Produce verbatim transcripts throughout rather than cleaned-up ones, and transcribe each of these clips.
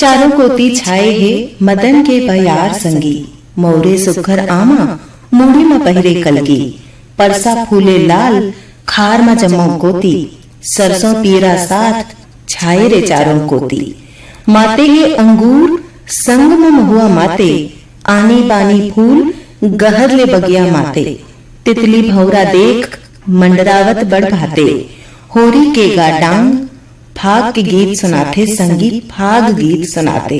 चारों कोती छाए हे मदन के बयार संगी, मौरे सुघर आमा, मुड़ी म पहिरे कलगी, परसा फूले लाल, खार म जम्मो कोती, सरसों पीरा साथ, छाए रे चारों कोती। माते हे अंगूर, संग म महुआ माते, आनी बानी फूल, गहर ले बगिया माते। तितली भौंरा देख, मंडरावत बड़ भाते। होरी के गा डांग, फाग के गीत सुनाथे, संगी फाग गीत सुनाथे।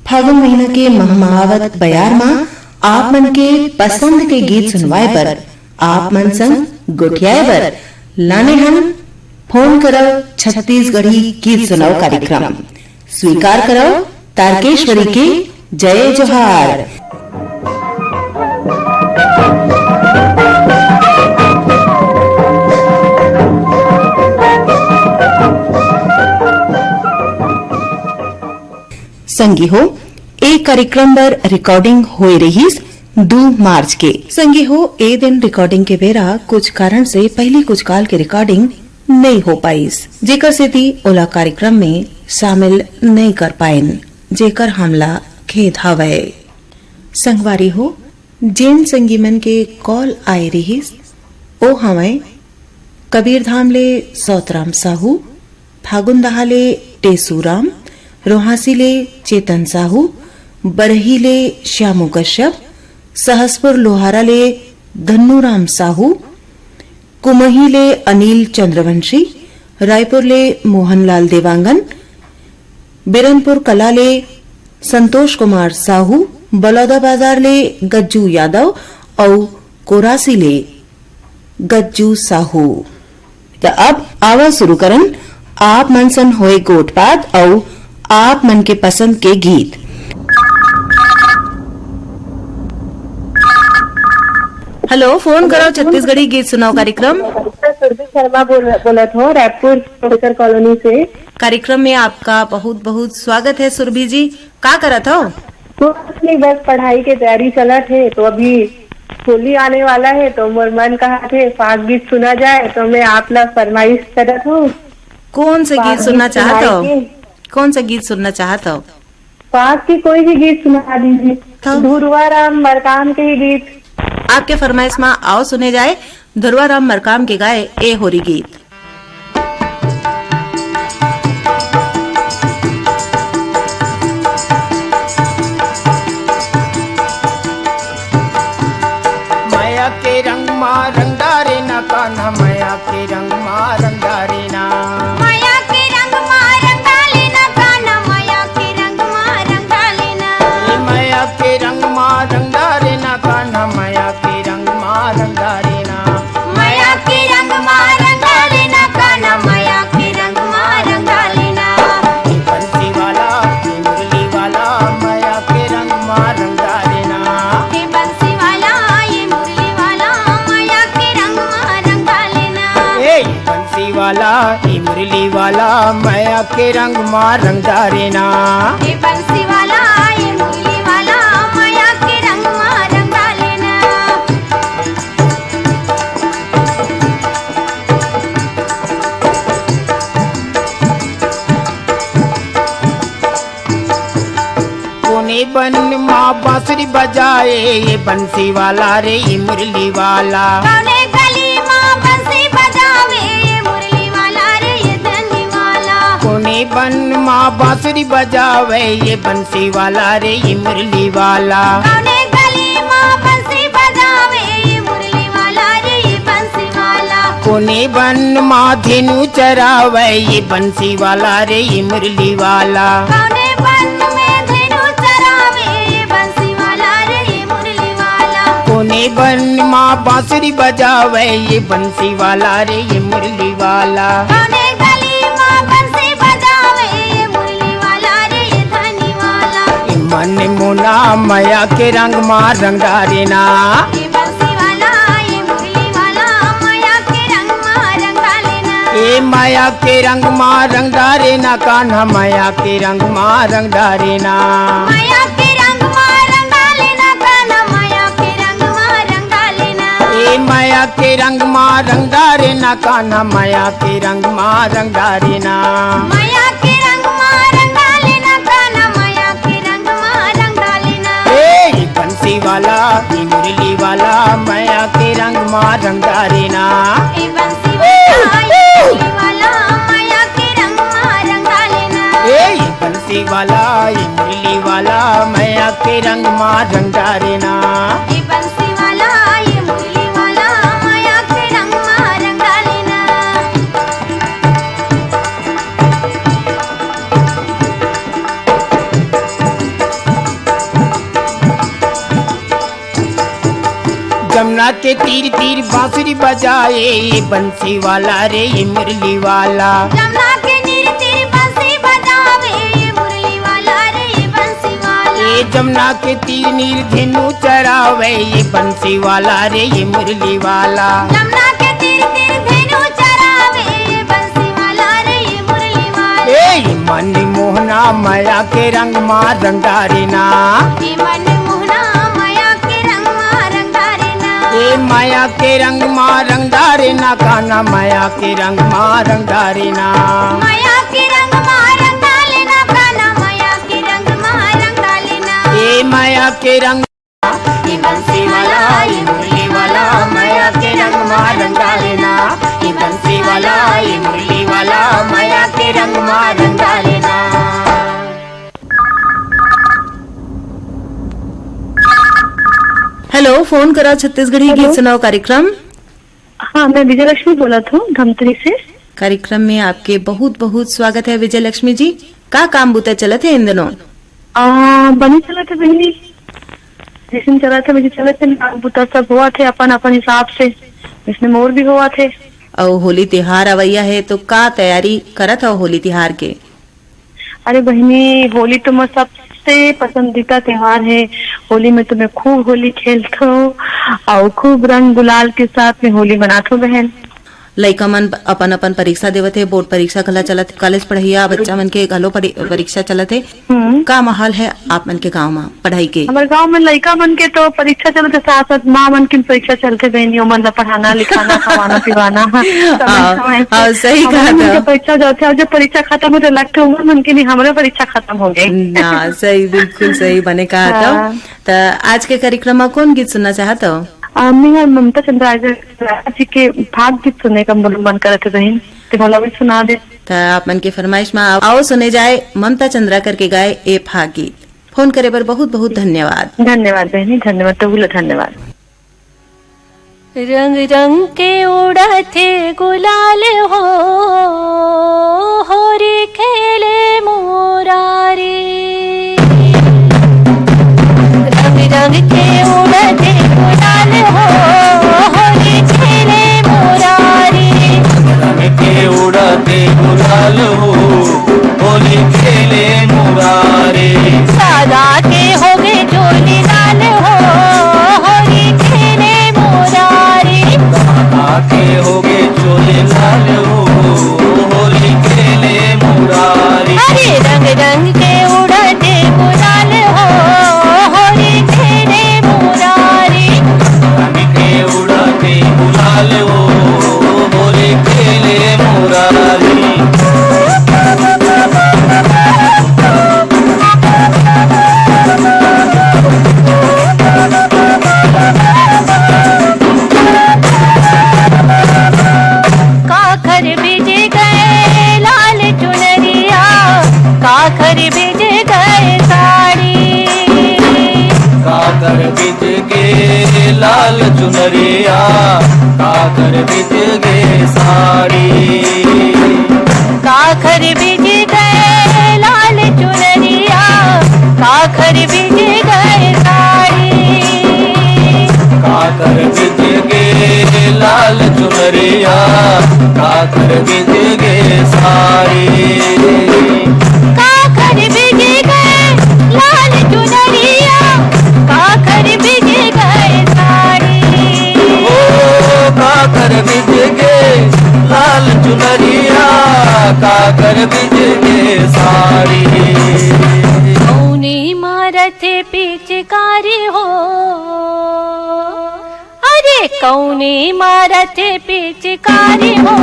फागुन महीना के महमहावत बयार म आप मन के पसंद के गीत सुनवाए बर, आप मन संग गोठियाए बर लाने हन फोन करव छत्तीसगढ़ी गीत सुनाव कार्यक्रम। स्वीकार करव तारकेश्वरी के जय जोहार। संगी हो, ए कार्यक्रम बर recording होए रहिस दू मार्च के। संगी हो, ए दिन recording के बेरा कुछ कारण से पहिली कुछ काल के recording नइ हो पाइस, जेकर सेती ओला कार्यक्रम में शामिल नइ कर पाएन, जेकर हमला खेद हवय। संगवारी हो, जेन संगी मन के कॉल आए रिहिस, ओ हवय कबीरधाम ले सौतराम साहू, फागुनदहा ले टेसूराम, रोहासी ले चेतन साहू, बरही ले श्यामू कश्यप, सहसपुर लोहारा ले धन्नूराम साहू, कुमही ले अनिल चंद्रवंशी, रायपुर ले मोहनलाल देवांगन, बिरनपुर कला ले संतोष कुमार साहू, बलौदाबाजार ले गज्जू यादव अउ कोरासी ले गज्जू साहू। त अब आवा शुरू करन आप मन सन होए गोठ बात अउ आप मन के पसंद के गीत। हेलो, फोन करव छत्तीसगढ़ी गीत सुनाव कार्यक्रम। सुरभि शर्मा बोल-, बोलत हो, रायपुर प्रोफेसर कॉलोनी से। कार्यक्रम में आपका बहुत बहुत स्वागत है सुरभि जी। का करत हो? कुछ नहीं, बस पढ़ाई के तैयारी चलत हे, तो अभी होली आने वाला है, तो मोर मन कहा थे फाग गीत सुना जाए, तो मैं आप ला फरमाइश करत हूँ। कौन से गीत फाग सुनना गीत चाहत हो? सुनाई के। कौन सा गीत सुनना चाहत हो? फाग के कोई भी गीत सुना दीजिए। तो? धुरवा राम मरकाम के ही गीत। आपके फरमाइश में आओ सुने जाए धुरवा राम मरकाम के गाए ए होरी गीत। मया के रंग मा रंग डारे ना कान्हा, मया के रंग मा रंग डारे ना। मया के रंग मा रंग डाले ना कान्हा, मया के रंग मा रंग डाले ना। ए मया के रंग मा रंग डारे ना कान्हा, मया के रंग मा रंग डारे ना। मया के रंग मा रंग डाले ना कान्हा, मया के रंग मा रंग डाले ना। ए बंसी वाला, ए मुरली वाला, मया के रंग मा रंग डाले ना। ए बंसी वाला, ए मुरली वाला, मया के रंग मा रंग डाले ना। ए बंसी वाला, ए मुरली वाला, मया के रंग मा रंग डारे ना। ए बंसी वाला, ए मुरली वाला, मया के रंग मा रंग डाले ना। कोने बन मा बांसुरी बजावे ये बंसी वाला रे, ये मुरली वाला। कोने गली मा बंसी बजावे ये मुरली वाला रे, ये धनी वाला। कोने बन मा बांसुरी बजावे ये बंसी वाला रे, ये मुरली वाला। कोने गली मा बंसी बजावे ये मुरली वाला रे, ये बंसी वाला। कोने बन मा धेनु चरावे ये बंसी वाला रे, ये मुरली वाला। कोने बन में धेनु चरावे ये बंसी वाला रे, ये मुरली वाला। कोने बन मा बांसुरी बजावे ये बंसी वाला रे, ये मुरली वाला। कोने गली मा बंसी बजावे ये मुरली वाला रे, ये धनी वाला। ए मन मोला मया के रंग मा रंग डारे ना। ये बंसी वाला, ये मुरली वाला, मया के रंग मा रंग डाले ना। ए मया के रंग मा रंग डारे ना कान्हा, मया के रंग मा रंग डारे ना। मया के रंग मा रंग डाले ना कान्हा, मया के रंग मा रंग डाले ना। ए मया के रंग मा रंग डारे ना कान्हा, मया के रंग मा रंग डारे ना। मया के रंग मा रंग डाले ना कान्हा, मया वाला, ये मुरली वाला, मया के रंग मा रंग डारे ना। ए बंसी वाला, ये मुरली वाला, मया के रंग मा रंग डाले ना। ए, ये बंसी वाला, ये मुरली वाला, मया के रंग मा रंग डारे ना। ए बंसी वाला, ये मुरली वाला, मया के रंग मा रंग डाले ना। जमुना के तीर तीर बांसुरी बजाए, ये बंसी वाला रे, ये मुरली वाला। जमुना के तीर तीर बांसुरी बजावे, ये मुरली वाला रे, ये बंसी वाला। ये जमुना के तीर नीर धेनु चरावे, ये बंसी वाला रे, ये मुरली वाला। जमुना के तीर तीर धेनु चरावे, ये बंसी वाला रे, ये मुरली वाला। ए, ये मन मोहना मया के रंग मा रंग डारे ना। ये मन मोहना मया के रंग मा रंग डारे ना। ए, मया के रंग मा रंग डारे ना, काना मया के रंग मा रंग डारे ना। मया के रंग मा रंग डाले ना, काना मया के रंग मा रंग डाले ना। ए, मया के रंग ये बंसी वाला, ये मुरली वाला, मया के रंग मा रंग डाले ना। ये बंसी वाला, ये मुरली वाला, मया के रंग मा रंग डाले ना। हेलो, फोन करा छत्तीसगढ़ी हेलो। गीत सुनाओ कार्यक्रम। हाँ, मैं विजयलक्ष्मी बोलत हूँ धमतरी से। कार्यक्रम में आपके बहुत बहुत स्वागत है विजयलक्ष्मी जी। का काम बुता चलत हे इन दिनों? आ, बने चलत हे बहिनी, जैसन चलत हे वैसे चलत हे। काम बुता सब होवत हे अपन अपन हिसाब से, जैसने मोर भी होवत हे। अउ होली तिहार अवइया हे तो का तैयारी करत हव होली तिहार के? अरे बहिनी, होली तो मोर सबसे पसंदीदा त्योहार हे। होली में तो मैं खूब होली खेलथो अउ खूब रंग गुलाल के साथ में होली मनाथो बहन। लइका मन अपन अपन परीक्षा देवत हे, बोर्ड परीक्षा घला चलत हे, कॉलेज पढ़इया बच्चा मन के घलो परी-, परीक्षा चलत हे। हम्म। का माहौल हे आप मन के गांव म पढ़ाई के? हमर गांव में लइका मन के तो परीक्षा चलत हे, साथ साथ माँ मन के परीक्षा चलथे बहिनी, ओमन ला पढ़ाना लिखाना खवाना पिवाना समय हाँ, समय से। हाँ, सही हमर कहा मन के था। परीक्षा जाथे अउ जब परीक्षा खत्म होथे लगथे उमर मन के नहीं हमरे परीक्षा खत्म हो गए। ना, सही, बिल्कुल सही बने कहा था। हाँ। त आज के कार्यक्रम में कौन गीत सुनना चाहत हो? आ, मैं यार ममता चंद्राकर जी के फाग गीत सुने का मन, मन करत हे बहिन, ते मोला भी सुना दे। त आप मन के फरमाइश में आओ, आओ सुने जाए ममता चंद्राकर के गाए ए फाग गीत। फोन करे बर बहुत बहुत धन्यवाद। धन्यवाद बहनी, धन्यवाद, तहु ला धन्यवाद। रंग रंग के उड़थे गुलाल हो, होरी खेले मुरारी। रंग रंग के उड़थे गुलाल हो, होरी खेले मुरारी। रंग के उड़थे गुलाल हो, होली खेले मुरारी। सादा के होगे चोली लाल हो, होली खेले मुरारी। सादा के होगे चोली लाल हो, होली खेले मुरारी। अरे रंग रंग के उड़थे गुलाल हो, होली खेले मुरारी। रंग के उड़थे गुलाल हो, होली खेले मुरारी। काखर बिज गए लाल चुनरिया, काखर बिज गए साड़ी। काखर बिज गे लाल चुनरिया, काखर बिज गे साड़ी। काखर बिज गए लाल चुनरिया, काखर बिज गए साड़ी। काखर बिज गे लाल चुनरिया, काखर बिज गे साड़ी। काखर बिज गए लाल चुनरिया, काखर बिज गए साड़ी। ओ काखर बिज गे लाल चुनरिया, काखर बिज गे साड़ी। कौने मारत पिचकारी हो, अरे कौने मारत पिचकारी हो,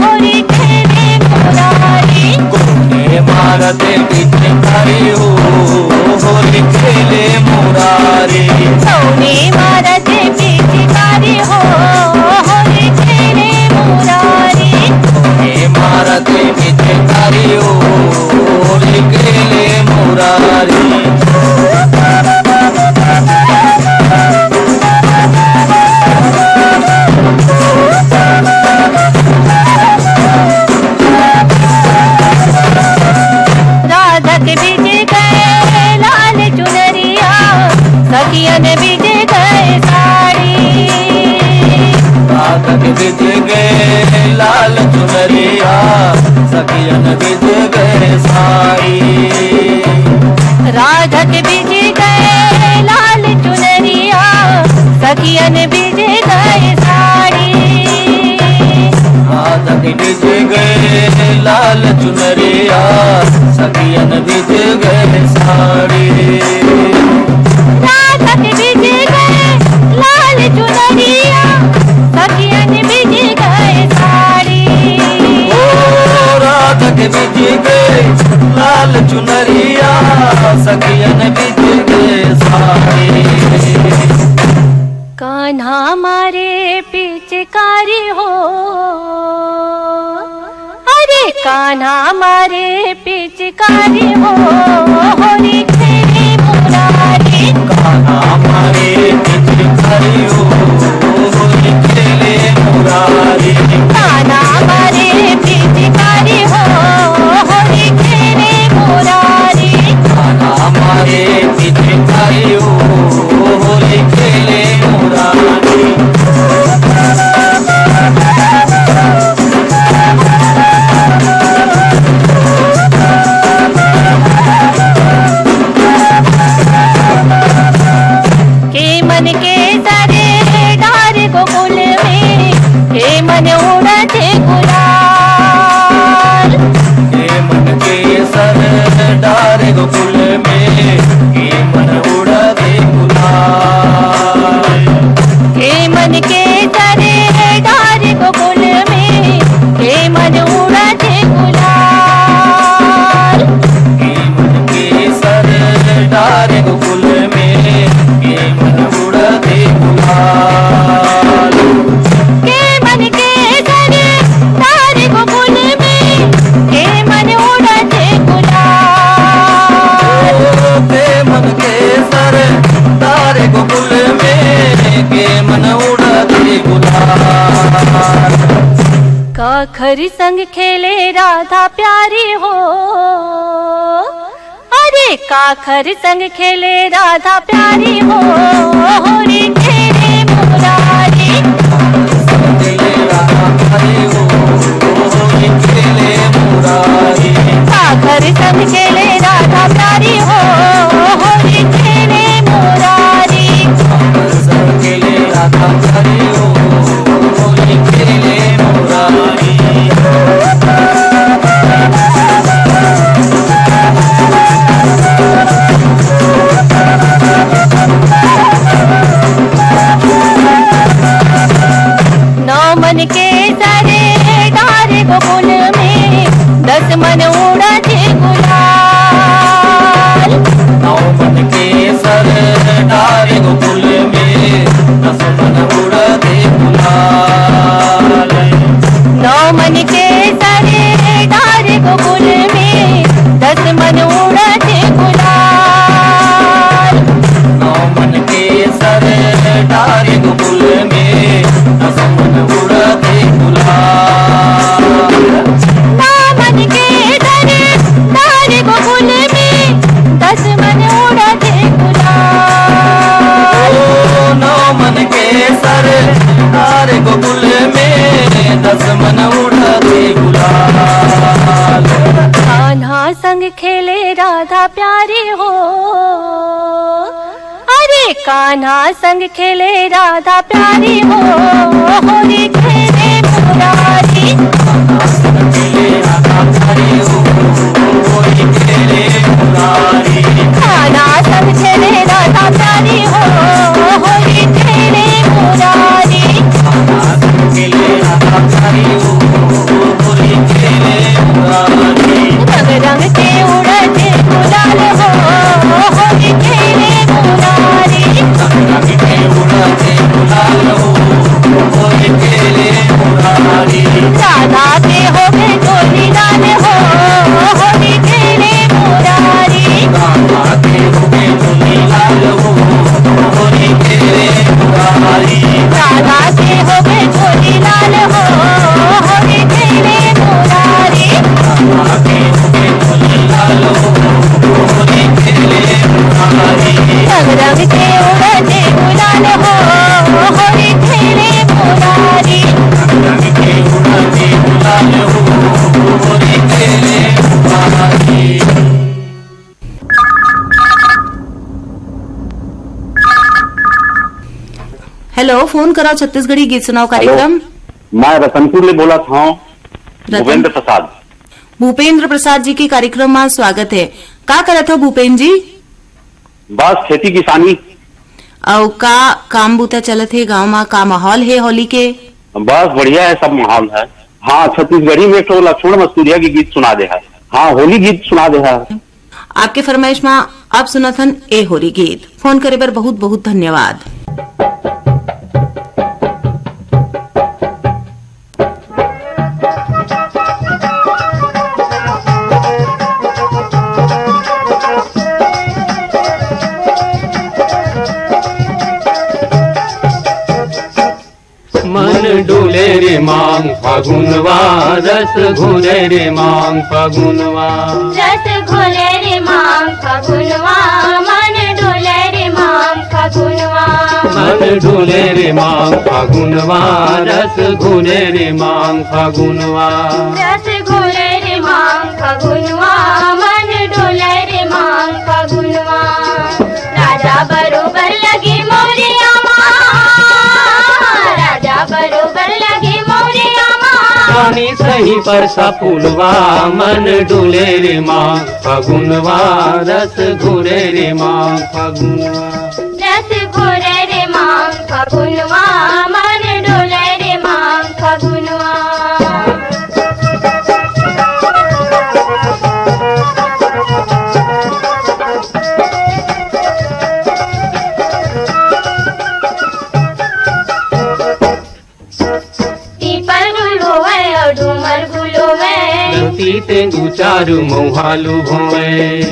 होरी खेले मुरारी। कौने मारत पिचकारी हो, होली खेले मुरारी। सोने मारत पिचकारी हो, होली खेले मुरारी। सोने मारत पिचकारी हो, होली खेले मुरारी। राधा के बीच गए लाल चुनरिया, सखियन बीच गए साड़ी। राधा के बीच गए लाल चुनरिया, सखियन बीच गए साड़ी। राधा के बीच गए लाल चुनरिया, सखियन बीच गए साड़ी। राधा के बीच गए लाल चुनरिया, सखियन बीच गए साड़ी। राधा के बीच गए लाल चुनरिया, सखियन बीच गए साड़ी। ओ राधा के बीच गए लाल चुनरिया, सखियन बीच गए साड़ी। कान्हा मारे पिचकारी हो, अरे कान्हा मारे पिचकारी हो, होली खेले मुरारी। कान्हा मारे पिचकारी हो, होली खेले मुरारी। कान्हा मारे पिचकारी हो, होली खेले मुरारी। कान्हा मारे पिचकारी हो, होली खेले मुरारी। के मन केसर डार गोकुल में, के मन उड़त गुलाल। के मन केसर डार गोकुल में, के मन उड़त गुलाल। के मन केसर डार गोकुल में, के मन उड़त गुलाल। के मन केसर डार गोकुल में, के मन उड़त गुलाल। के मन केसर डार गोकुल में, के मन उड़त गुलाल। ओ, के मन केसर डार गोकुल में, के मन उड़त गुलाल। काखर संग खेले राधा प्यारी हो, अरे काखर संग खेले राधा प्यारी हो, होली खेले मुरारी। खेले राधा प्यारी हो, होली खेले मुरारी। काखर संग खेले राधा प्यारी हो, होली खेले मुरारी। काखर संग खेले राधा प्यारी हो, होली खेले मुरारी। नौ मन केसर डार गोकुल में, दस मन उड़त गुलाल। नौ मन केसर डार गोकुल में, दस मन उड़त गुलाल। नौ मन केसर डार गोकुल में, दस मन उड़त गुलाल। नौ मन केसर डार गोकुल में, दस मन उड़त गुलाल। नौ मन केसर डार गोकुल में, दस मन उड़त गुलाल। ओ नौ मन केसर डार गोकुल में, दस मन उड़त गुलाल। कान्हा संग खेले राधा प्यारी हो, अरे कान्हा संग खेले राधा प्यारी हो, होली खेले मुरारी। कान्हा संग खेले राधा प्यारी हो, होली खेले मुरारी। कान्हा संग खेले राधा प्यारी हो, होली खेले मुरारी। कान्हा संग खेले राधा प्यारी हो, होली खेले मुरारी। रंग रंग के उड़त गुलाल हो, राधा के होगे चोली लाल हो, होली खेले मुरारी। राधा के होगे चोली लाल हो, होली खेले मुरारी। राधा के होगे चोली लाल हो, होली खेले मुरारी। राधा के होगे चोली लाल हो, होली खेले मुरारी। रंग रंग के उड़ते गुलाल हो, होली खेले मुरारी। रंग रंग के उड़ते गुलाल हो, होली खेले मुरारी। हेलो, फोन करा छत्तीसगढ़ी गीत सुनाओ हेलो। कार्यक्रम। मैं रतनपुर ले बोलत हंव, रतन- भूपेंद्र प्रसाद। भूपेंद्र प्रसाद जी के कार्यक्रम में स्वागत है। का करत हो भूपेंद्र जी? बस खेती किसानी। अउ का काम बूता चलत हे गांव में, का माहौल हे होली के? बस बढ़िया है, सब माहौल है। हाँ, छत्तीसगढ़ी में एक ठो लक्ष्मण मस्तुरिया के गीत सुना दे है। हाँ, होली गीत सुना दे है। आपके फरमाइश में अब सुनत हन ए होली गीत। फोन करे बर बहुत बहुत धन्यवाद। मन डोले रे मांग फगुनवा, रस घोले रे मांग फगुनवा। रस घोले रे मांग फगुनवा, मन डोले रे मांग फगुनवा। मन डोले रे मांग फगुनवा, रस घोले रे मांग फगुनवा। रस घोले रे मांग फगुनवा, मन डोले रे मांग फगुनवा। राजा बरोबर लगे मौरिया मा, राजा बरोबर लगे मौरिया मा। पानी सही परसा फुलवा, मन डोले रे मांग फगुनवा, रस घोले रे मांग फगुनवा। रस घोले रे मांग फगुनवा, मन डोले रे मांग फगुनवा। पीपर गुल होवय अउ डूमर गुल होवय। धरती ते दू चार मउहा लुभोवय।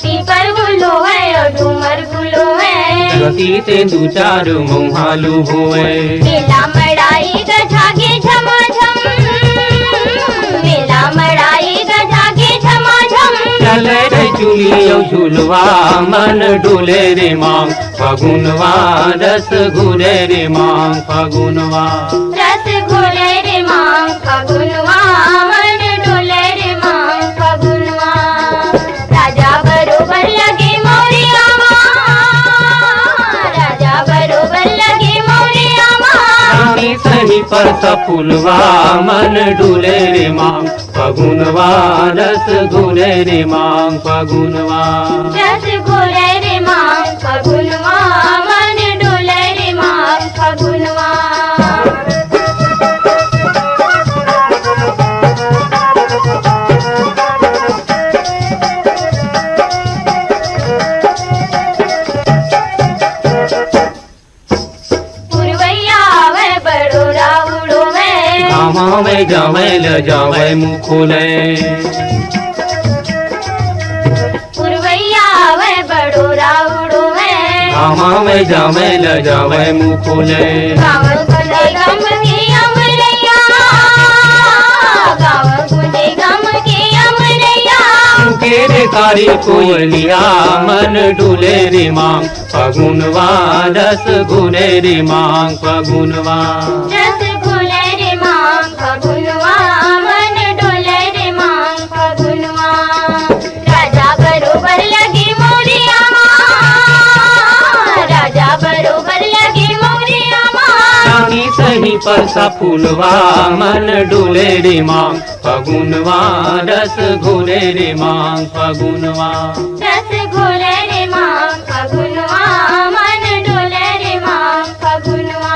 पीपर गुल होवय अउ डूमर गुल होवय। धरती ते दू चार मउहा लुभोवय। मेला मड़ाई गजागे झमाझम। मेला मड़ाई गजागे झमाझम। चले रे चुली अउ झुलवा, मन डोले रे मांग फगुनवा, रस घोले रे मांग फगुनवा। रस घोले रे मांग फगुनवा, मन डोले रे मांग फगुनवा। राजा बरोबर लगे मौरिया मा, राजा बरोबर लगे मौरिया मा। रानी सही परसा फुलवा, मन डोले रे मांग फगुनवा, रस घोले रे मांग फगुनवा। रस घोले रे मांग फगुनवा, मन डोले रे मांग फगुनवा। पुरवैया आवय बड़ोरा उड़ोवय। गामा में जावय ल जावय मुखोलय। पुरवैया आवय बड़ोरा उड़ोवय। गामा में जावय ल जावय मुखोलय। गावय गुंजे गम के अमरैया। गावय गुंजे गम के अमरैया। के रे कारी कोयलिया मन डोले रे मांग फगुनवा रस घोले रे मांग फगुनवा। रस घोले रे मांग फगुनवा, मन डोले रे मांग फगुनवा। राजा बरोबर लगे मौरिया मा, राजा बरोबर लगे मौरिया मा। रानी सही परसा फुलवा, मन डोले रे मांग फगुनवा, रस घोले रे मांग फगुनवा। रस घोले रे मांग फगुनवा, मन डोले रे मांग फगुनवा।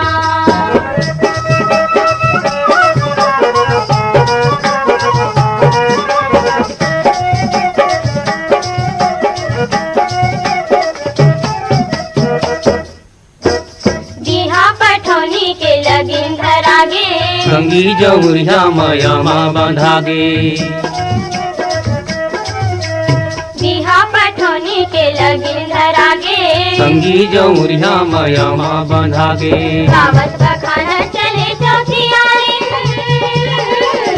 जौरिया मया मा बंधा गे। बिहा पठौनी के लगिन धरा गे। संगी जौरिया मया मा बंधा गे। गावत बखान चले चौथियारिन।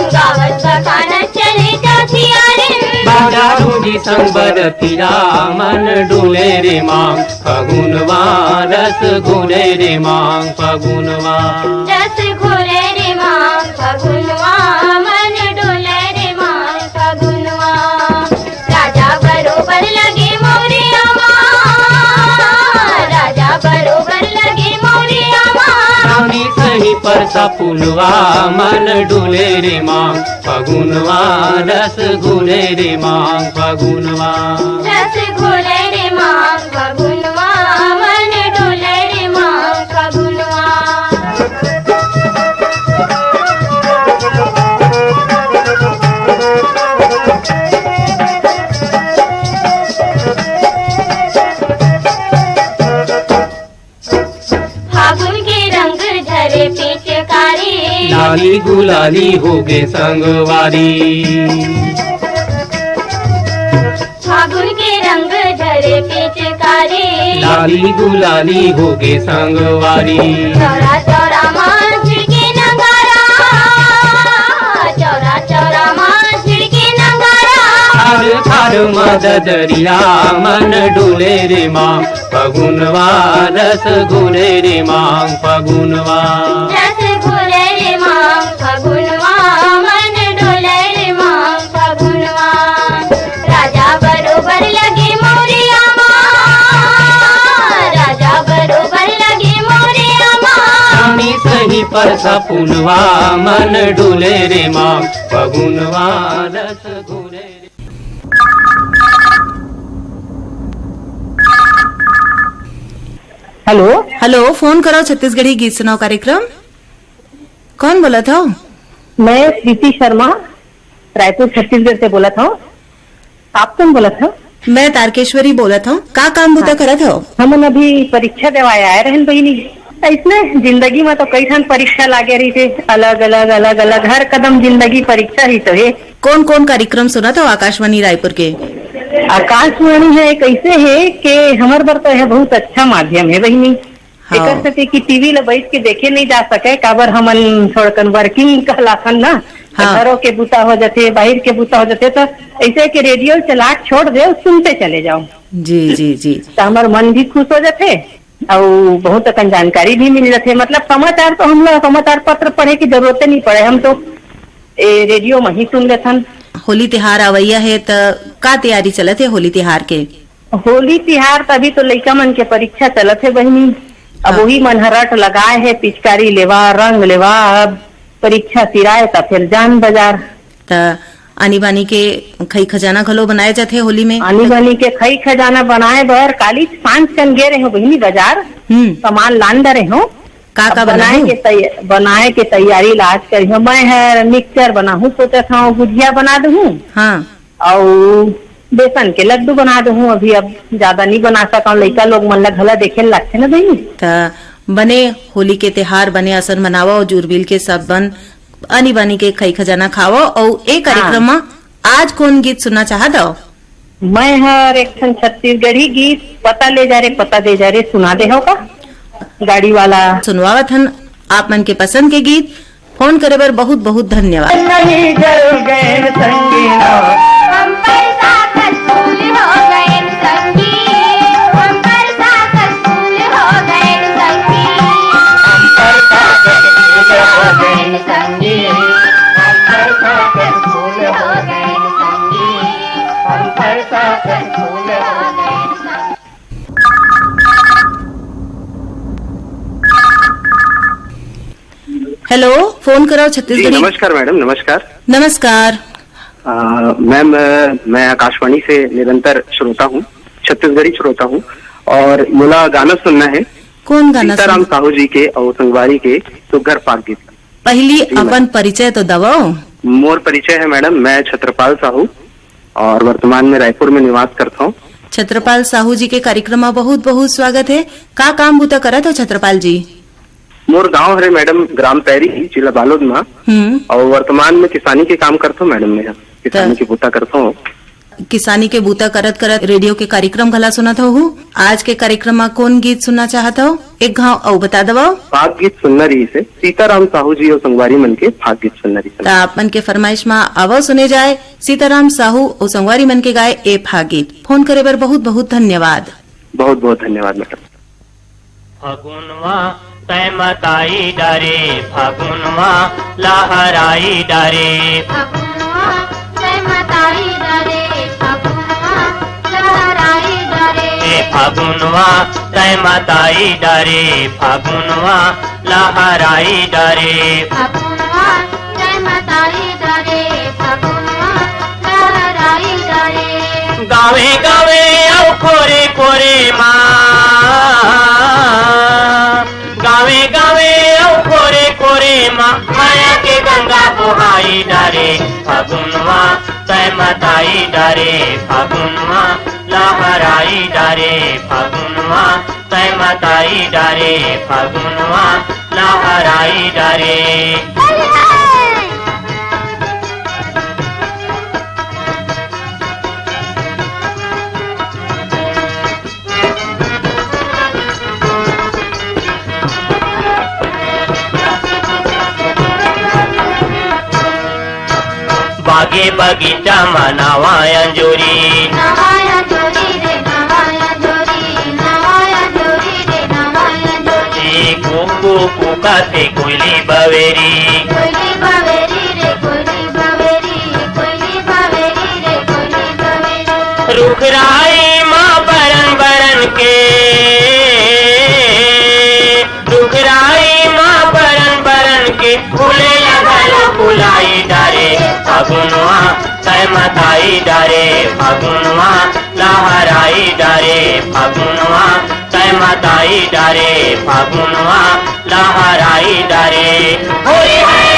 गावत बखान चले चौथियारिन। बाजा रूंजी संग बरतिया मन डोले रे मांग। फगुनवा रस घोले रे मांग फगुनवा। रस घोले रे मांग फगुनवा, मन डोले रे मांग फगुनवा। राजा बरोबर लगे मोरे अमा, राजा बरोबर लगे मोरे अमा। रानी सही परसा पुलवा, मन डोले रे मांग फगुनवा, रस घोले रे मांग फगुनवा। रस घोले रे मांग फगुनवा, मन डोले रे मांग फगुनवा। फागुन के रंग झरे पिचकारी। लाली गुलाली होगे संगवारी। फागुन के रंग झरे पिचकारी। लाली गुलाली होगे संगवारी। चौरा चौरा मा झिड़के नगारा। चौरा चौरा मा झिड़के नगारा। थार थार मा ददरिया मन डोले रे माँ। फगुनवा रस घोले रे मांग फगुनवा। रस घोले रे मांग फगुनवा, मन डोले रे मांग फगुनवा। राजा बरोबर लगे मोरे अमा, राजा बरोबर लगे मोरे अमा। रानी सही परसा पुनवा, मन डोले रे मांग फगुनवा रस घोले रे। हेलो। हेलो, फोन करो छत्तीसगढ़ी गीत सुनाओ कार्यक्रम। कौन बोलत हव? मैं प्रीति शर्मा, रायपुर छत्तीसगढ़ से बोलत हव। आप कौन बोलत हव? मैं तारकेश्वरी बोलत हव। का काम बुता हाँ। करत हव? हमन अभी परीक्षा देवाए आए रहन बहिनी। अइसने जिंदगी म तो कई ठन परीक्षा लागे रहिथे, अलग-अलग, अलग-अलग, हर कदम जिंदगी परीक्षा ही तो हे। कौन-कौन कार्यक्रम सुनत हव आकाशवाणी रायपुर के? आकाशवाणी ह एक अइसे हे के हमर बर तो यह बहुत अच्छा माध्यम हे बहिनी। हाँ। एकर सेती कि टीवी ल बइठ के देखे नइ जा सकय, काबर हमन थोड़कन working कहलाथन ना, त हाँ। घरो के बुता हो जथे, बाहिर के बुता हो जथे, त अइसे के रेडियो ल चला के छोड़ देव, सुनते चले जाव। जी, जी, जी। त हमर मन भी खुश हो जथे। अउ बहुत अकन जानकारी भी मिल जथे। मतलब समाचार तो हमला समाचार पत्र पढ़े के जरूरते नइ पड़े, हम तो ए रेडियो म ही सुन लेथन। होली तिहार अवइया हे, त का तैयारी चलत हे होली तिहार के? होली तिहार त अभी तो लइका मन के परीक्षा चलत हे बहिनी। अब हाँ। वही मन ह रट लगाए हे, पिचकारी लेवा, रंग लेवा, अब परीक्षा सिराए त फिर जान बाजार। त आनी बानी के खई खजाना घलो बनाए जाथे होली में? आनी बानी के खई खजाना बनाए बर काली सांझ कन गे रहे हो बहिनी बाजार, हम्म। सामान लान डरे हो। का का अब बनाए बनाहू? के तै-, बनाए के तैयारी लाज करिहो। मैं हर मिक्सचर बनाहूँ, सोचत हूँ गुजिया बना दूँ। हाँ। अउ बेसन के लड्डू बना दूँ। अभी अब ज्यादा नहीं बना सकूँ, लइका लोग मन ला घला देखे ल लागथे ना बहिनी। त बने होली के त्योहार बने असन मनावा अउ जुरबिल के सब बन आनी बानी के खई खजाना खावा। अउ ए कार्यक्रम हाँ। म आज कौन गीत सुनना चाहत हव? मैं हर एक ठन छत्तीसगढ़ी गीत पता ले जा रे, पता दे जा रे सुना दे हो का? गाड़ी वाला। सुनवावत हन आप मन के पसंद के गीत। फोन करे बर बहुत बहुत धन्यवाद। नहीं जल गए संगीना। हम पैसा कसूल हो गए संगी, हम पैसा कसूल हो गए संगी। हम पैसा कसूल हो गए संगी, हम पैसा कसूल हो गए संगी, हम पैसा कसूल हो गए संगी। हेलो, फोन करव जी, छत्तीसगढ़ी। नमस्कार मैडम, नमस्कार। नमस्कार। अ, मैम, अ, मैं आकाशवाणी से निरंतर श्रोता हूँ, छत्तीसगढ़ी श्रोता हूँ, और मोला गाना सुनना है कौन गाना सीताराम सुनना? साहू जी के और संगवारी के सुग्घर पाक गीत। पहली जी, अपन मैम। परिचय तो दवव। मोर परिचय है मैडम, मैं छत्रपाल साहू और वर्तमान में रायपुर में निवास करता हूँ। छत्रपाल साहू जी के कार्यक्रम में बहुत बहुत स्वागत है। का काम बुता करत हो छत्रपाल जी? मोर गांव हरे मैडम ग्राम पैरी, जिला बालोद मा। हम्म। अउ वर्तमान में किसानी के काम करथो मैडम, मैं किसानी त- के बूता करथो। किसानी के बूता करत करत रेडियो के कार्यक्रम घला सुनत हव। आज के कार्यक्रम मा कौन गीत सुनना चाहत हव? एक घाव अउ बता दवव। फाग गीत सुनना रहिसे, सीताराम साहू जी अउ संगवारी मन के फाग गीत सुनना रहिसे। त आप मन के फरमाइश मा आवव सुने जाए सीताराम साहू अउ संगवारी मन के गाए ए फाग गीत। फोन करे बर बहुत बहुत धन्यवाद। बहुत बहुत धन्यवाद मैडम। फगुनवा तै मताई डारे, फगुनवा लहराई डारे। फगुनवा तै मताई डारे, फगुनवा लहराई डारे। ए फगुनवा तै मताई डारे, फगुनवा लहराई डारे। फगुनवा तै मताई डारे, फगुनवा लहराई डारे। गावे गावे अउ कोरे कोरे मा, गावे गावे अउ कोरे कोरे मा, माया के गंगा बोहाई डारे। फगुनवा तै मताई डारे, फगुनवा लहराई डारे, फगुनवा तै मताई डारे, फगुनवा लहराई डारे। बागे बगीचा मा नवा अंजोरी। नवा अंजोरी रे, नवा अंजोरी, नवा अंजोरी रे, नवा अंजोरी। कुकू कुकाथे कोइली बवेरी। कोइली बवेरी रे, कोइली बवेरी, कोइली बवेरी रे, कोइली बवेरी। रुखराई मा बरन बरन के, रुखराई मा बरन बरन के, फूले ला घलो फुलाई डारे। फगुनवा तै मताई डारे, फगुनवा लहराई डारे, फगुनवा तै मताई डारे, फगुनवा लहराई डारे। होरी है।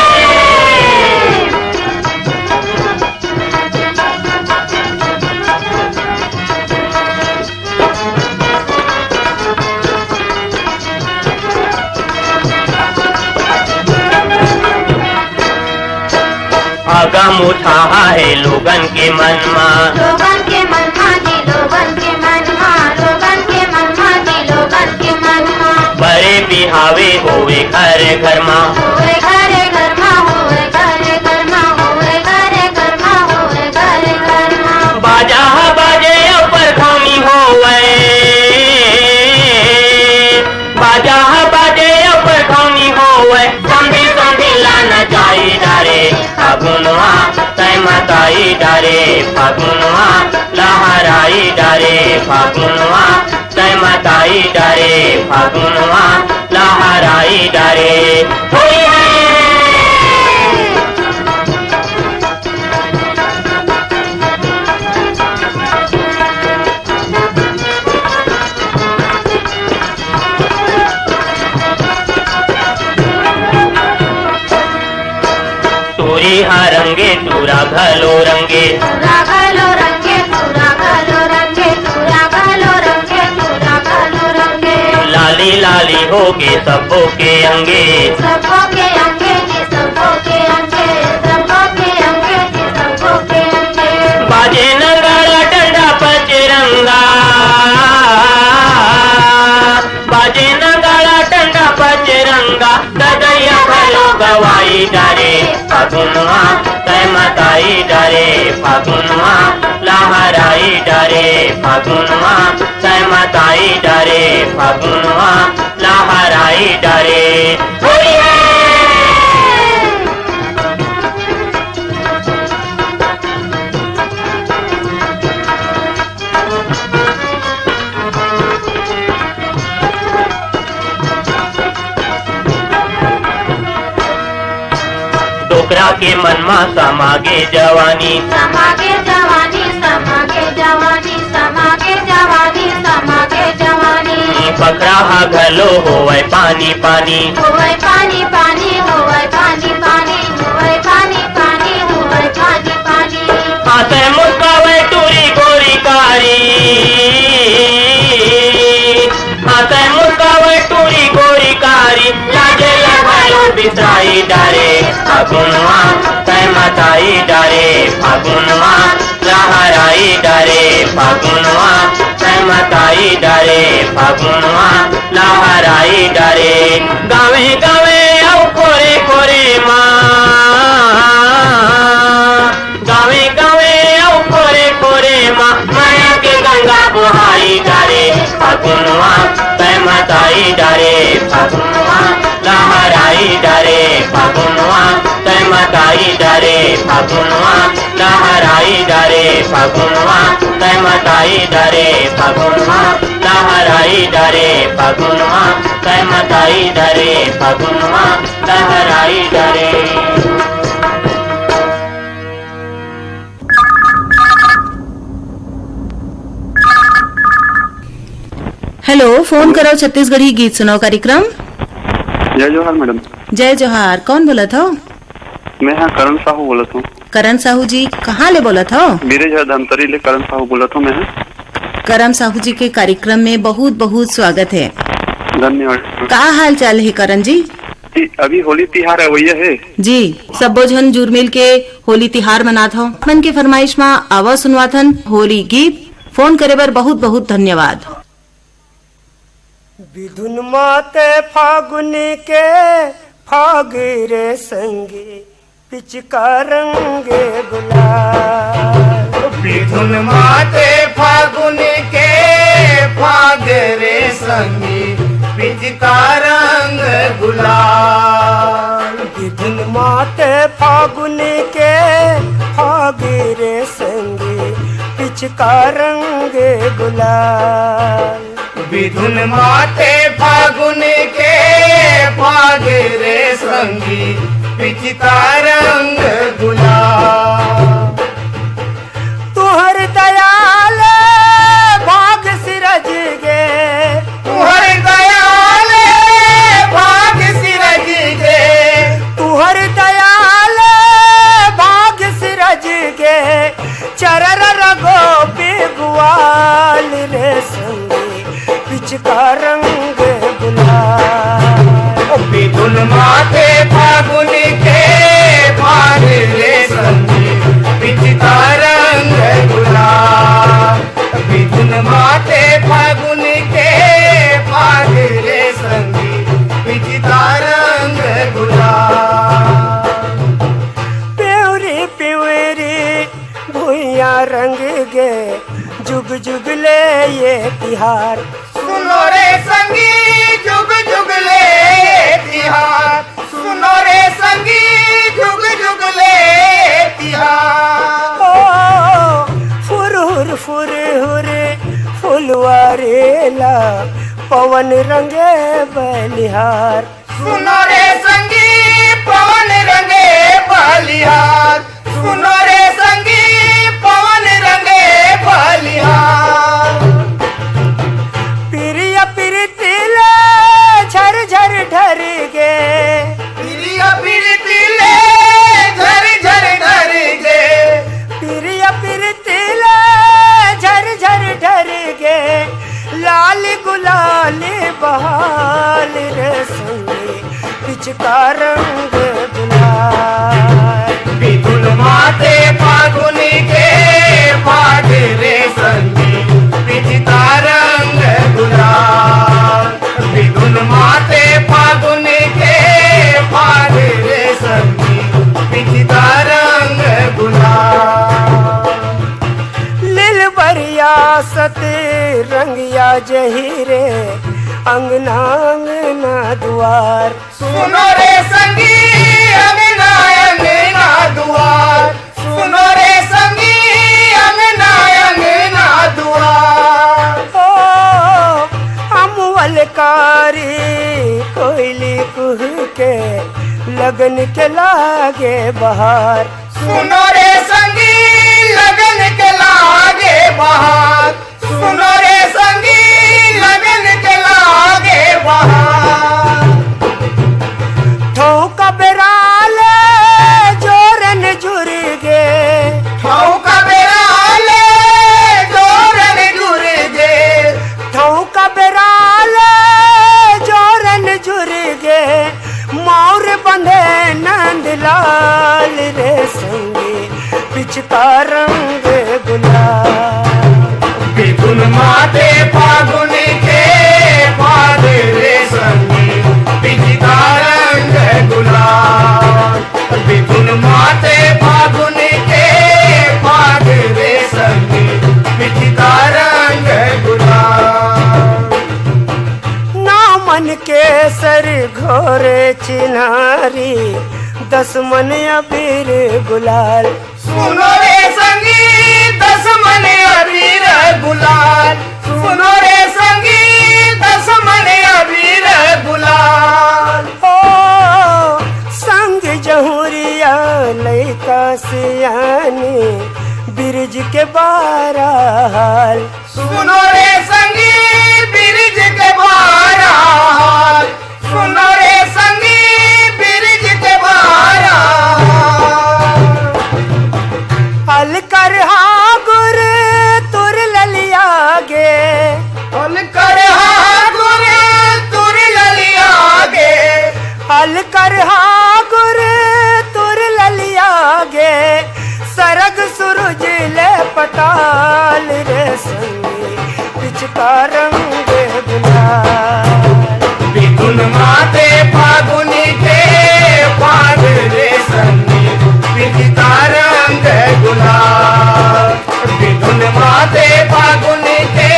अगम उछाहा हे लोगन के मन मा। लोगन के मन मा जी, लोगन के मन मा, लोगन के मन मा जी, लोगन के मन मा। बड़े बिहावे होवे घर घर मा। होवे घर घर मा, होवे घर घर मा, होवे घर घर मा, होवे घर घर मा। बाजा ह बाजे अउ परधौनी होवे। बाजा ह बाजे अउ परधौनी होवे, समधी समधी ला नचाई डारे। फगुनवा तै मताई डारे, फगुनवा लहराई डारे, फगुनवा तै मताई डारे, फगुनवा लहराई डारे। होली है। टूरी हा रंगे, टूरा घलो रंगे। टूरा घलो रंगे, टूरा घलो रंगे, टूरा घलो रंगे, टूरा घलो रंगे। लाली लाली होगे सब्बो के अंगे। सब्बो के अंगे जी, सब्बो के अंगे, सब्बो के अंगे जी, सब्बो के अंगे। बाजे नगाड़ा डंडा पचरंगा, बाजे नगाड़ा डंडा पचरंगा, ददइया घलो गवाई डारे। फगुनवा तै मताई डारे, फगुनवा लहराई डारे, फगुनवा तै मताई डारे, फगुनवा लहराई डारे। होली है। डोकरा के मन मा समागे जवानी। समागे जवानी, समागे जवानी, समागे जवानी, समागे जवानी। पखरा हा घलो होवय पानी पानी। होवय पानी पानी, होवय पानी पानी, होवय पानी पानी, होवय पानी पानी। हाथे मुस्कावय टूरी गोरी कारी। हाथे मुस्कावय टूरी गोरी कारी, लाज डारे फागुनवा, लहराई डारे फागुनवा, तै मताई डारे फागुनवा, लहराई डारे। गावे गावे अउ कोरे कोरे मा, गावे गावे अउ कोरे कोरे मा, मया के गंगा बोहाई डारे फागुनवा, तै मताई डारे फागुनवा, लहराई डारे फागुनवा, तै मताई डारे फागुनवा, लहराई डारे फागुनवा, तै मताई डारे फागुनवा, लहराई डारे फागुनवा, तै मताई डारे फागुनवा, लहराई डारे। हेलो, फोन करो छत्तीसगढ़ी गीत सुनाओ कार्यक्रम। जय जोहार मैडम। जय जोहार, कौन बोलत हो? मैं हाँ करण साहू बोलत हूँ। करण साहू जी, कहाँ ले बोलत हो? बिरेझर धमतरी ले करण साहू बोलत हूँ मैं हाँ। करण साहू जी के कार्यक्रम में बहुत बहुत स्वागत है। धन्यवाद। का हाल चाल है करण जी? जी, अभी होली तिहार अवइया है। जी, सब्बो झन जुरमिल के होली तिहार मनात हो। मन के फरमाइश मा आवा सुनवाथन होली गीत। फोन करे बर बहुत बहुत धन्यवाद। बिधुन माते फागुन के फाग रे संगी, पिचका रंग गुलाल। बिधुन माते फागुन के फाग रे संगी, पिचका रंग गुलाल। बिधुन माते फागुन के फाग रे संगी, पिचका रंग गुलाल। बिधुन माते फागुन के फाग रे संगी, पिचका रंग गुलाल। तुहर दयाल भाग सिरज गे। तुहर दयाल भाग सिरज गे। तुहर दयाल भाग सिरज गे। चरर रगो पिगुआल रे संगी, पिचका रंग गुलाल। ओ बिधुन माते फागुन के फाग रे संगी, पिचका रंग गुलाल। बिधुन माते फागुन के फाग रे संगी, पिचका रंग गुलाल। प्योरी प्योरी भुइयां रंग गे, जुग जुग ले ये तिहार। सुनो रे संगी, जुग जुग ले ये तिहार। सुनो रे संगी, जुग जुग ले ये तिहार। ओ, फुरहुर फुरहुर फुलवारेला, पवन रंगे बलिहार। सुनो रे संगी, पवन रंगे बलिहार। सुनो रे संगी, पवन रंगे बलिहार। प्रिय प्रीति ले झर झर ढर गे। प्रिय प्रीति ले झर झर ढर गे। प्रिय प्रीति ले झर झर ढर गे। लाल गुलाल बहाल रे संगी, पिचका रंग गुलाल। बिधुन माते फागुन के फाग रे संगी, पिचका रंग गुलाल। बिधुन माते फागुन के फाग रे संगी, पिचका रंग गुलाल। लील बरिया सत रंगिया जही रे, अंगना अंगना दुआर। सुनो रे संगी, अंगना अंगना दुआर। सुनो रे संगी, अंगना अंगना दुआर। ओ, अमुअल कारी कोयली कुहके, लगन के लागे बहार। सुनो रे संगी, लगन के लागे बहार। सुनो रे संगी, लगन के लागे बहार। ठौका बेराले जोरन जुर गे। ठौका बेराले जोरन जुर गे। ठौका बेराले जोरन जुर गे। मौर बंधे नंद लाल रे संगी, पिचका रंग गुलाल। बिधुन माते फागुन के फाग रे संगी, पिचका रंग गुलाल। बिधुन माते फागुन के फाग रे संगी, पिचका रंग गुलाल। नौ मन केसर घोर चिन्हारी, दस मन अबीर गुलाल। सुनो रे संगी, दस मन अबीर गुलाल। सुनो रे संगी, दस मन अबीर गुलाल। ओ संग जहुरिया लइका सियानी, बिरज के बारह हाल। सुनो रे संगी, बिरज के बारह हाल। सुनो रे संगी, बिरज के बारह। अलकर हागुर तुर ललिया गे। अलकर हागुर तुर ललिया गे। अलकर हागुर तुर ललिया गे। सरग सुरुज ले पताल रे संगी, पिचका रंग गुलाल। बिधुन माते फागुन के फाग रे संगी, पिचका रंग गुलाल। बिधुन माते फागुन के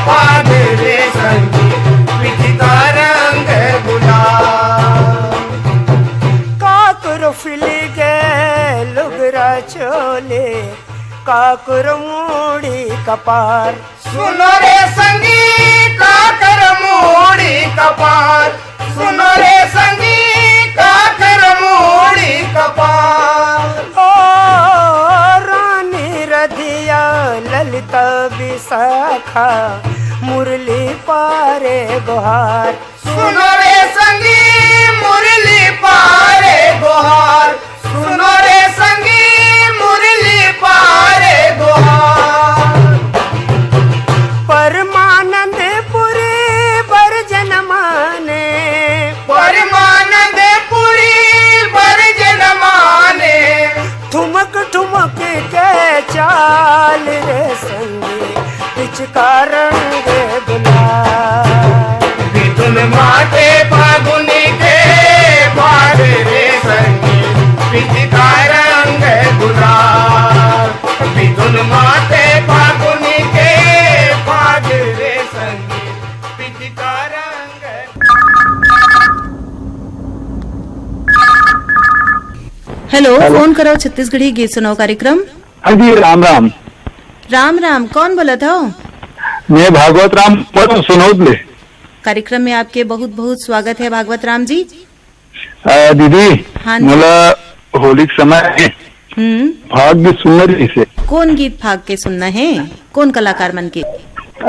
फाग रे संगी, पिचका रंग गुलाल। काकुर फिली गे लुगरा चोले, काकुर मूड़ी कपार। सुनो रे संगी, काकर मूड़ी कपार। सुनो रे संगी, काकर मूड़ी कपार। ओ रानी रधिया ललिता विशाखा, मुरली पारे गोहार। सुनो रे संगी, मुरली पारे गोहार। सुनो रे संगी, मुरली पारे गोहार। परमानंद पुरी बर जनमाने। परमानंद पुरी बर जनमाने। ठुमक ठुमक के चाल रे संगी, पिचका रंग गुलाल। बिधुन माते फागुन के फाग रे संगी, पिचका रंग गुलाल। बिधुन माते फागुन के फाग रे संगी, पिचका रंग। Hello, hello. फोन करो छत्तीसगढ़ी गीत सुनाओ कार्यक्रम। हाँ जी, राम राम। राम राम, कौन बोलत हव? मैं भागवत राम बोलत हूँ, सोनौत ले। कार्यक्रम में आपके बहुत बहुत स्वागत है भागवत राम जी। अ, दीदी, हाँ जी। मोला होली के समय हे, हम्म। फाग गीत सुनना रहिसे। कौन गीत फाग के सुनना है? कौन कलाकार मन के?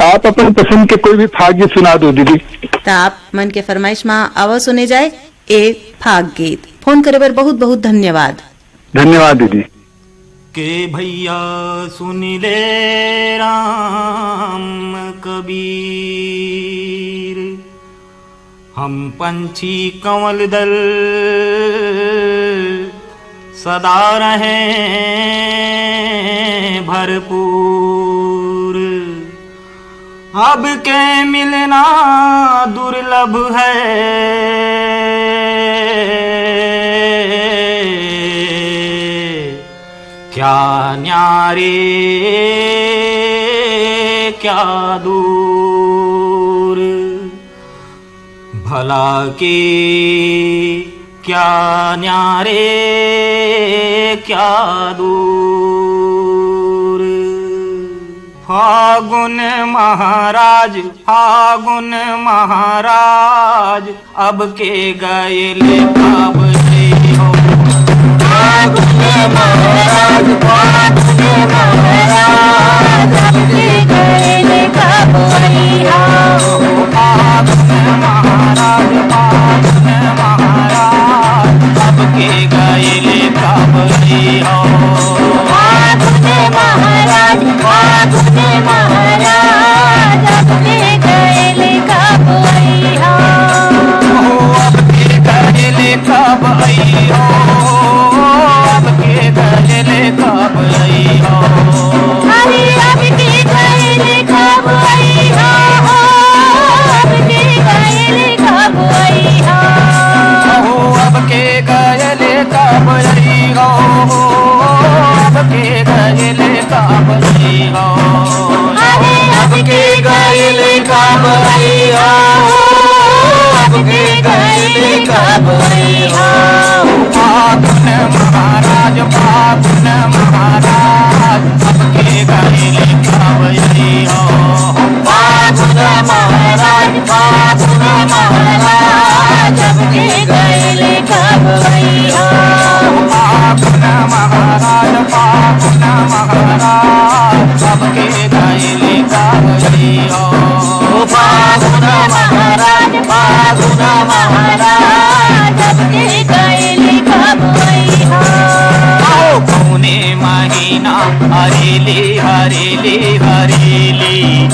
आप अपन पसंद के कोई भी फाग गीत सुना दो दीदी। त आप मन के फरमाइश मा आवा सुने जाए ए फाग गीत। फोन करे बर बहुत बहुत धन्यवाद। धन्यवाद दीदी। के भैया सुन ले राम कबीर, हम पंछी कंवल दल सदा रहें भरपूर। अब के मिलना दुर्लभ है, क्या न्यारे क्या दूर। भला के क्या न्यारे क्या दूर। फागुन महाराज, फागुन महाराज, अब के गइल कब अइहो। फागुन महाराज, फागुन महाराज, अब के गइल कब अइहो। फागुन महाराज, फागुन महाराज, अब के गइल कब अइहो। फागुन महाराज, फागुन महाराज, अब के गइल कब अइहो। अब के गइल कब अइहो, अब के गइल कब महाराज, सबके गइले कब अइहो। फागुन महाराज, फागुन महाराज, सबके गइले कब अइहो। फागुन महाराज, फागुन महाराज, सबके गइले कब अइहो। फागुन महाराज, फागुन महाराज, सबके गइले कब अइहो। आओ कौने महीना हरेली, हरेली, हरेली।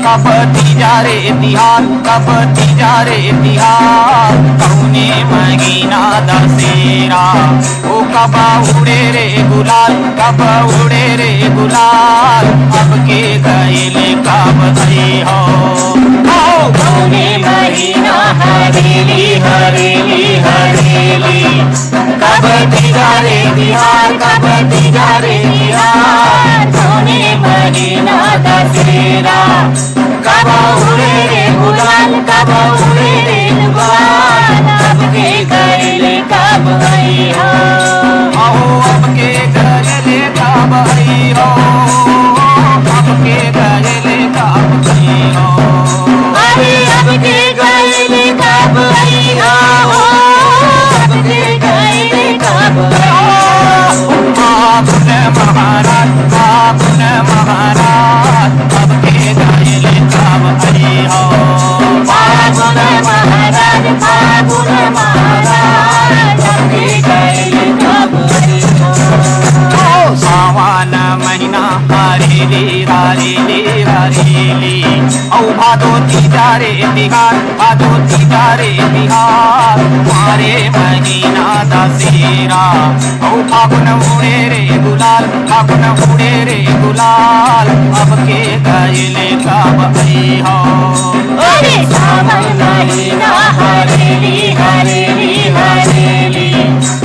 कब तीजा रे तिहार, कब तीजा रे तिहार। कौने महीना दशहरा, ओ कब उड़े रे गुलाल, कब उड़े रे गुलाल। अब के गइले कब अइहो। आओ कौने महीना हरेली, हरेली, हरेली। कब तीजा रे तिहार, कब तीजा रे तिहार। कौने महीना दशहरा, कब उड़े रे गुलाल, कब उड़े रे गुलाल। अब के गइले कब अइहो। आओ अब के गइले कब अइहो। अब के गइले कब अइहो। अरे अब के गइले कब अइहो। अब के गइले कब अइहो। फागुन महाराज, फागुन महाराज, अब के गइले कब अइहो। फागुन महाराज, फागुन महाराज, अब के गइले कब अइहो। सावन महीना हरेली, हरेली, हरेली। अउ भादो तीजा रे तिहार, भादो तीजा रे तिहार। मारे महीना दशहरा, अउ फागुन उड़े रे गुलाल, फागुन उड़े रे गुलाल। अब के गइले कब अइहो। अरे सावन महीना हरेली, हरेली, हरेली।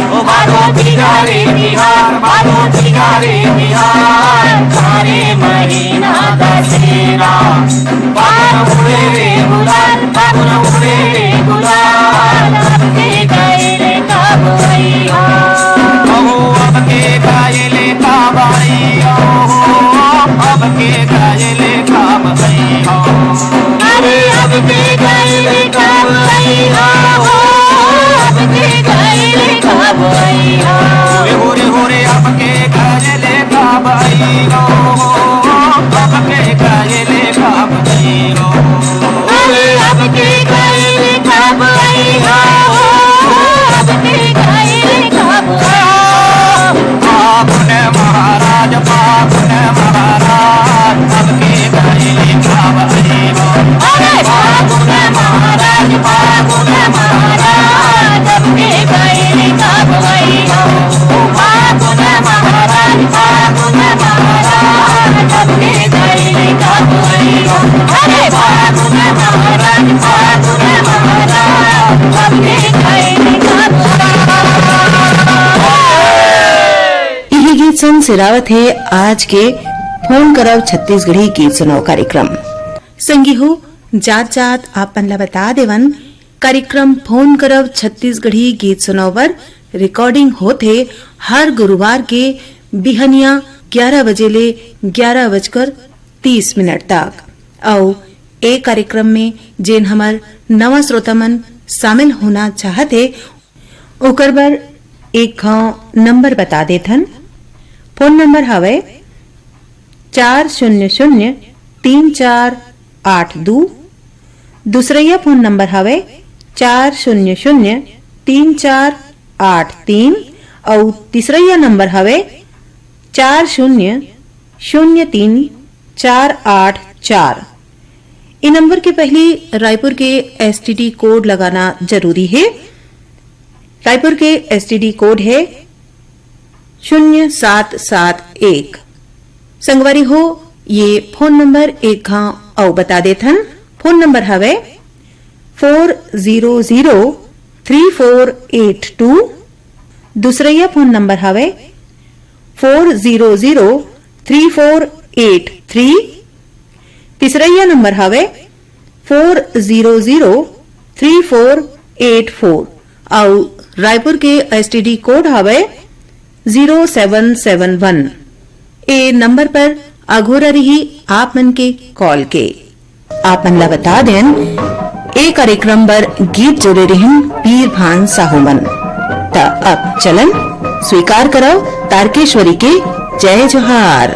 ओ भादो तीजा रे तिहार, भादो तीजा रे तिहार। मारे महीना दशहरा, फागुन उड़े रे गुलाल, फागुन उड़े रे गुलाल। अब के गइले कब अइहो। अहो अब के गइले कब अइहो। अब के गइले कब अइहो। अरे अब के गइले कब अइहो। अब के गइले कब अइहो। होरे होरे होरे अब के गइले कब अइहो। अब के गइले कब अइहो। अरे अब के गइले कब अइहो। अब के गइले कब अइहो। फागुन महाराज, फागुन महाराज, अब के गइले कब अइहो। अरे फागुन महाराज, फागुन महाराज, अब के गइले कब अइहो। फागुन महाराज, फागुन महाराज, अब के गइले कब अइहो। अरे फागुन महाराज, फागुन महाराज, अब के गइले कब अइहो। इही गीत संग सिरावत हे आज के फोन करव छत्तीसगढ़ी गीत सुनव कार्यक्रम। संगी हो, जात जात आपन ला बता देवन, कार्यक्रम फोन करव छत्तीसगढ़ी गीत सुनव बर रिकॉर्डिंग होत हे हर गुरुवार के बिहनिया ग्यारह बजे ले ग्यारह बजकर तीस मिनट तक। अउ ए कार्यक्रम में जेन हमर नवा श्रोता मन शामिल होना चाहत हे, ओकर बर एक घांव नंबर बता देथन। फोन नंबर हवय चार शून्य शून्य तीन चार आठ दू। दूसरइया फोन नंबर हवय चार शून्य शून्य तीन चार आठ तीन। अउ तीसरइया नंबर हवय चार शून्य शून्य तीन चार आठ चार। ए नंबर के पहिली रायपुर के एसटीडी कोड लगाना जरूरी हे। रायपुर के एसटीडी कोड हे शून्य सात सात एक। संगवारी हो, ये फोन नंबर एक घांव अउ बता देथन। फोन नंबर हवय four zero zero three four eight two। दूसरइया फोन नंबर हवय four zero zero three four eight three। तीसरइया नंबर हवय four zero zero three four eight four। अउ रायपुर के एसटीडी कोड हवय zero seven seven one। ए number पर अघोरा रही आप मन के कॉल के। आप मन ला बता देन, ए कार्यक्रम बर गीत जोड़े रहिन पीर भान साहू मन। त अब चलन स्वीकार करव तारकेश्वरी के जय जोहार।